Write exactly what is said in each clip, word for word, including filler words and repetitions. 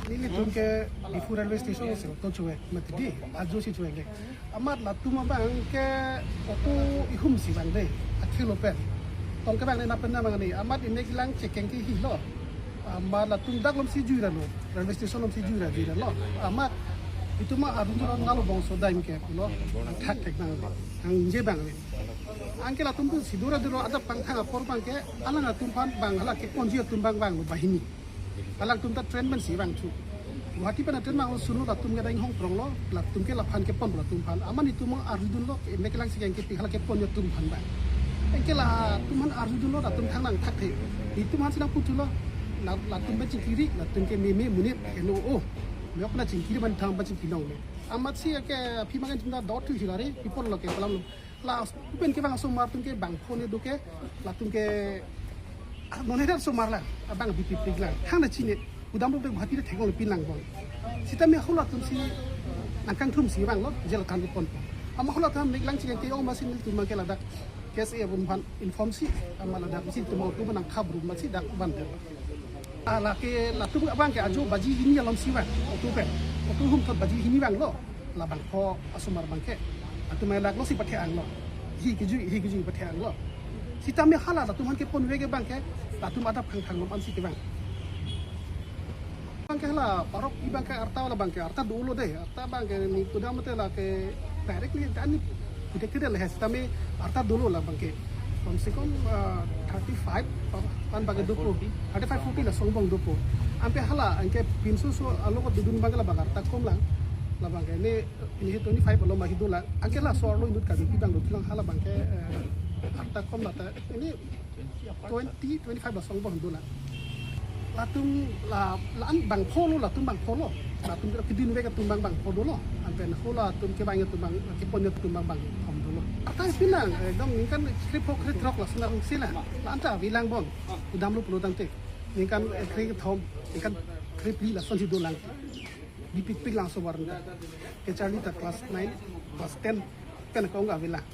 Nelitum ke Diphu railway station si auto chove, mati di, ajo si chove. Amat latum abang ke auto ihum si vang de, akhelo pen. Tong kevang ne nap pen nang abang ni, amat imek lang chekeng ke helo. Amat latum dak alom si jui ra lo, railway station alom si jui ra jui ra lo. Amat itum arjudun lo, nalo bangso dam ke pulo, thak thek nang, nangje abang. Anke latum tu si dura dura adap pangthang apor abang ke, alang atum aphan abang, hala keponji atum abang vanglo banghini. Alangtum ta train pen si vangthu. Guwahati pen train vanglo, suno latum ke dang hong prong lo, latum ke laphan kepon latum aphan. Amat itum arjudun lo, imek lang chekeng ke pi hala kepon atum aphan abang. Anke latum aphan arjudun lo, latum thang nang thak the. Itum aphan si nangputhu lo, la-, latum ba chingkiri, latum ke meme monit, heno o. Meyok na chingkiri man thang ba chingkilong le. Amat si ke aphi mangan itum ta dot thu hilari, people lo ke palam lo. La pen kevang asomar atum ke bangpho ne do ke, latum ke, ah, non heda asomar lang, abang bipipik lang. Hang na chine, udam pen Guwahati le thekong le pin lang bon. Sitame halatum si nangkangthum si vanglo, jail than pon. Amat halatum imek lang chekeng ke ong masi nelitum abang ke ladak K S A abang aphan inform si, amat ladak si itum auto abang nangkhap rum masi dak ban de. Ah, lake latum abang ke ajo baji hini alom si vang, auto pen. Auto humthot baji hini vanglo. La bangpho asomar abang ke. Latum adak lo si pathe-ang lo. Hi kejui, hi kejui pathe-ang lo. Sitame hala latum aphan kepon ave ke abang ke, latum adap khangkhang lo ansi kevang. Abang ke hala parok abang ke arta la abang ke, arta dolo de, arta abang ke ni kuda mate lake directly tani kuda kuda le sitame arta dolo la abang ke. Kom se kom, ah, thirty five, ah, an abang ke dopo. Thirty five, forty lason abang dopo. Anke hala, anke pinso so alo ko dudun abang ke la abang arta kom lang. La abang ke ne, ne twenty five alom ahi do lang. Anke laso arlo inut kami pi abang do lang hala abang ke, eh, arta kom la ta. Ne twenty, twenty five lason abang do lang. Latum la, la-an bangpho lo, latum bangpho lo. Latum kedun ave atum abang bangpho dolo. Anpen ho latum kevang atum abang, kepon atum abang bangpho dolo. Arta pin lang, eh, dong ningkan kre-pho krethrok lason lang si lang. La-an ta ave lang bon. Udam lo pulo tangte. Ningkan, eh, krekethom, ningkan krephli lason si do lang. Bipikpik lang asomar ta. Kecharli ta class nine, class ten, pen kong ave lang.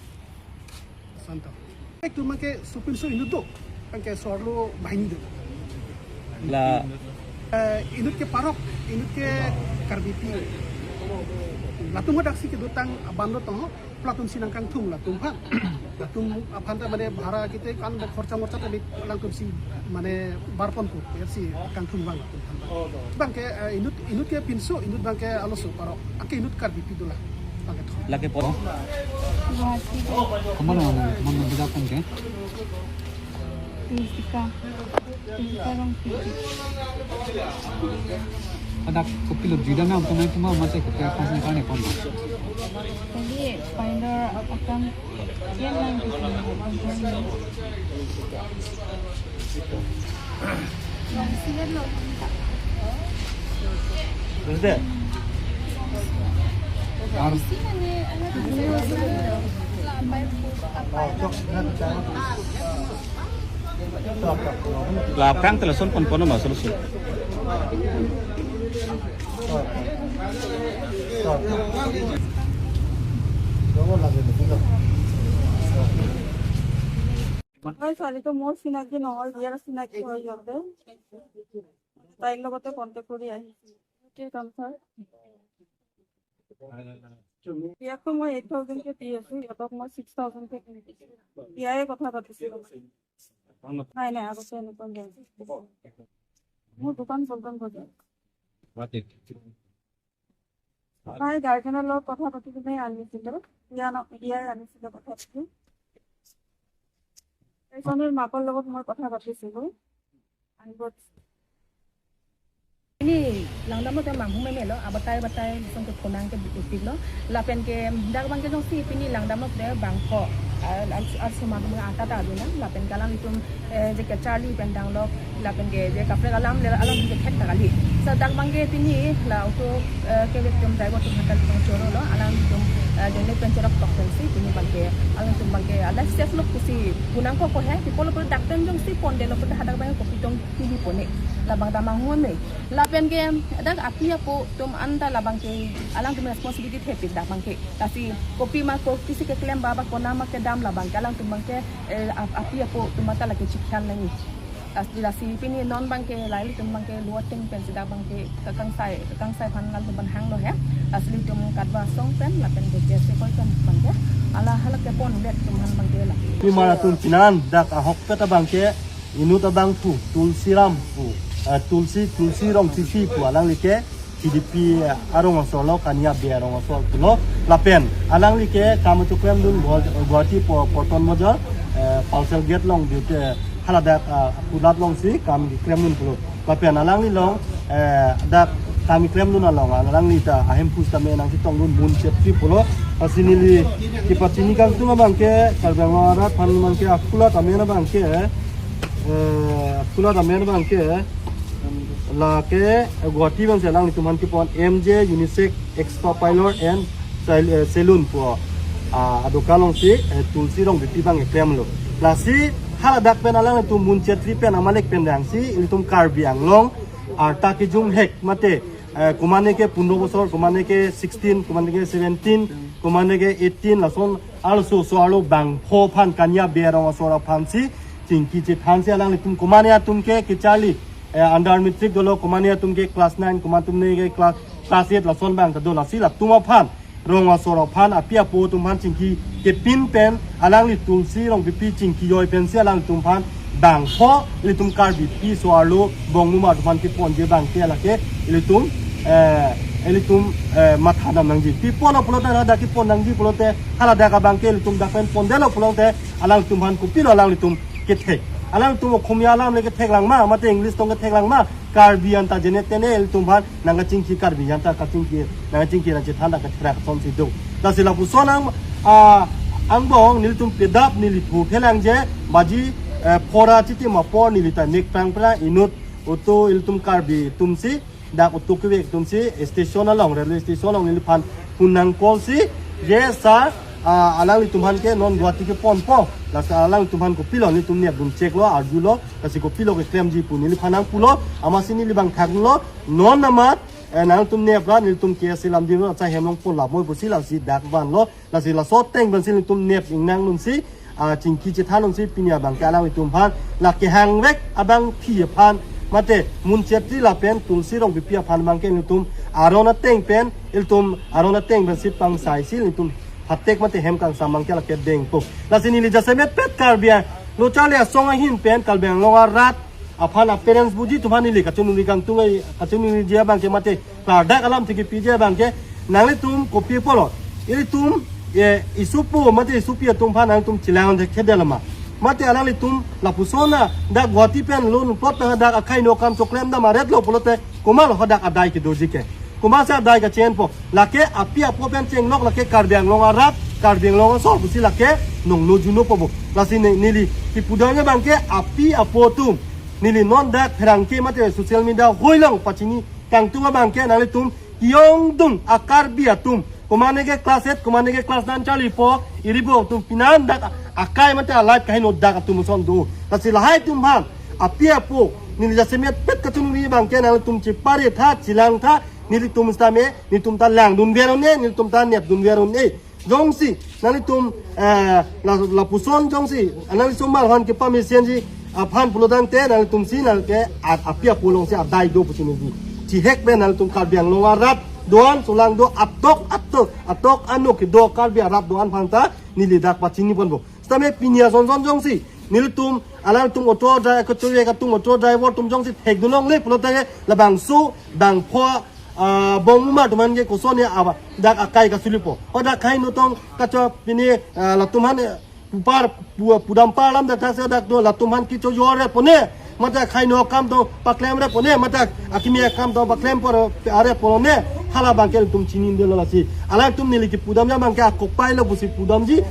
Santo. Ek tu abang ke supin so inut do, abang ke so arlo banghini do. La. Eh, inut ke parok, inut ke Karbipi. Latum hadak si kedotang abang lo tong ho, latum si nangkangthum latum aphan. Latum aphan ta mane bhara kete kan khorcha morcha ta alangtum si mane barpon ko, ya si kangthum abang latum aphan. Abang ke, eh, inut, inut ke pinso, inut abang ke aloso parok. Anke inut Karbipi do lang. Abang ke thom. Lake po. Guwahati. Komat lo, komat lo bida pen ke? Jessica. Jessica Rongpi. Hadak kopilo juida nam tonai tuma mate kopi akhas ne kane pon. Jadi, finder akan La aphrang ta lason ponpon ma solution. হয়, ছোৱালীটো মোৰ চিনাকি নহয়, বিয়াৰ চিনাকি হয় সিহঁতে। তাইৰ লগতে কণ্টেক্ট কৰি আহিছোঁ। কি কাম, ছাৰ? বিয়াকতো মই এইট থাউজেণ্ডকে দি আছোঁ, সিহঁতক মই ছিক্স থাউজেণ্ডকে দি দিছোঁ। বিয়াৰে কথা পাতিছিলোঁ। নাই, নাই, আগতে এনেকুৱা হোৱা নাই। মোৰ দোকান পল্টন বজাৰ। তাই গাৰ্জেনৰ লগত কথা পাতি কিনে আনিছিলোঁ। বিয়া ন-, বিয়াই আনিছিলোঁ কথা পাতি। তাইজনীৰ মাকৰ লগত মই কথা পাতিছিলোঁ। Ini langdamlo te manghumeme lo, abatai batai lason ke phonang ke bipikpik lo, lapen ke dak abang ke jongsi pini langdamlo te bangpho, ah, al-, al-, alsomar atum ata ta dun nang, lapen ke alanglitum, eh, je kecharli pen dang lo, lapen ke je kaprek alam le alam je khek ta kali. Sa dak abang ke pini la auto, eh, kevek atum driver atum hakan pangchoro lo, alanglitum, eh, jene pen chorok tok pensi pini abang ke, alanglitum abang ke, ala safe lo pusi punang ko ko he, people lo dak pen jongsi ponde lo pu hadak abang ke kopi tong pini pone, labang ta manghumeme. Lapen ke dak api apo atum anta labang ke alangtum responsibility thepik dak abang ke. Lasi kopi ma ko kisi keklem ba ba konat ma kedam labang ke alangtum abang ke, eh, ap-, api apo atum anta lake chikhan nangji. Lasi, lasi pini non abangke lahai ilitum abangke lo ateng pen sida abangke kekangsai, kekangsai aphan nangtum pen hanglo he. Lasi ilitum Katwa asong pen lapen ke J S A koi pen abangke hala hala kepon det atum aphan abangke la. Pimar atum pinan dak ahokpet abangke inut abangphu Tulsiram pu, eh, Tulsi, Tulsi Rongpipi pu alangli ke T D P arong asor lo, Kania Bey arong asor pulo. Lapen alangli ke kam choklem dun Guwah-, Guwahati po-, Patan Bazar, eh, parcel gate along dute haladak, ah, kulat alongsi kam keklem dun pulo. Lapen alangli along, eh, dak kam keklem dun along alangli ta ahemphu sitame nangchetong dun Mun Chetri pulo. Lasi neli kepachini kangtung abangke Karbi Anglong arat aphan abangke akulat amen abangke, eh, akulat amen abangke, lake, eh, Guwahati abangsi alanglitum aphan kepon M J Unisex Spa Parlour and Sal-, eh, Salon pu, ah, adokan alongsi, eh, Tulsi Rongpipi abang keklemlo. Lasi haladak pen alanglitum Mun Chetri pen amalek pen dangsi ilitum Karbi Anglong arta kejum hek mate, eh, komane ke pundro bosor, komane ke sixteen, komane ke seventeen, komane ke eighteen, lason arloso so arlo bangpho aphan Kania Bey arong asor aphansi chingki chethansi alanglitum komane atum ke kecharli, eh, under matric dolo, komane atum ke class nine, komane atum ke class, class eight lason abang ta do, lasi latum aphan, rong asor aphan, api apo atum aphan chingki kepin pen alangli Tulsi Rongpipi chingki joi pensi alanglitum aphan bangpho ilitum Karbipi so arlo Bongmuma atum aphan keponji abangke lake ilitum, eh, ilitum, eh, matha dam nangji. Pi pulo pulote haladak kepon nangji pulote haladak abangke ilitum dak pen pondetlo pulote alangtum aphan kopilo alanglitum kethek? Alangtum Okhomia alam le kethek lang ma, mate English tong kethek lang ma? Karbi anta jenetene ilitum aphan nangkachingki, Karbi anta kachingki, nangkachingki nangchethan ta katherak asonsi do. Lasi lapuson ang, ah, angbong nelitum pedap neli phu phelangje baji, eh, phora chitim apor neli ta mek prang prang inut auto ilitum Karbi atumsi, dak auto kevek atumsi station along, railway station along neliphan phone nang call si, "Yes sir, ah, alanglitum aphan ke non Guwahati keponpo. Lasi alanglitum aphan kopilo, nelitum nepdun cheklo, arjulo, lasi kopilo keklemji pu neliphan nangpulo, amatsi neli abang thaklo, non amat, eh, nangtum nep ra nelitum K S A lamdim lo, acha hem along pon lapmoi pusi lasi dak vanlo." Lasi laso ateng pensi nelitum nep ingnang dunsi, ah, chingki chethan dunsi pini abangke alanglitum aphan la kehangvek abangpi aphan mate Mun Chetri lapen Tulsi Rongpipi aphan abangke nelitum aron ateng pen, ilitum aron ateng pensi pangsaisi nelitum hatek mate hem kangsam abangke lake dengpo. Lasi neli jasemet pet Karbi Anglong charli asong ahin pen Karbi Anglong arat aphan, a-parents buji atum aphan neli kachiningri kangtung ai, kachiningri ji abangke mate klardak alam thiki piji abangke, nanglitum kopi pulo? Ilitum, eh, isupo mate isupi atum aphan nangtum chelang thekthedet lama? Mate alanglitum lapuson na dak Guwahati pen lun plot na dak akhai no kam choklem dam aret lo pulote komat lo hadak adai kedoji ke? Komatsi adai kachenpo? Lake api apo pen chenglok, lake Karbi Anglong arat, Karbi Anglong asor pusi lake nonglo juno po bo. Lasi ne-, neli kipudamji abangke api apo atum, neli non dak pherangke mate social media hoi along pachini kangtung abangke nanglitum kiyong dung a-Karbi atum, komane ke class eight, komane ke class nine charlipo, iribo atum pinan dak akai mate a-light kaheno dak atum ason do. Lasi lahai atum aphan, api apo, neli jasemet pet kachiningri abangke nanglitum chepare tha, chelang tha, nelitum sitame, nelitum ta langdunver un-e, nelitum ta nepdunver un-e. Jongsi nanglitum, eh, la, lapuson jongsi nanglitum malhon kepamesenji aphan pulotangte nanglitumsi nangke a-, api apo alongsi adai do pusi neli chihek pen nanglitum Karbi Anglong arat do-an, solang do atok atok, atok anok kedo Karbi arat do-an aphan ta neli dak pachini ponpo. Sitame pini asonson jongsi nelitum, alangtum auto driver, kachori katung auto driver atum jongsi thekdun longle pulote labangso bangpho, ah, Bongmuma atum aphan ke koson ya aba dak akai kasulipo? O dak khai nutong kacho pini, ah, latum aphan, eh, pupar pu-, pudam par alam dak thakse dak do latum aphan kecho jor re pone, mate akhai no akam do paklem re pone, mate akimi akam do paklem por are pone, hala abangke ilitum chinidetlo. Lasi alangtum neli kipudamji abangke akokpai lo pusi pudamji.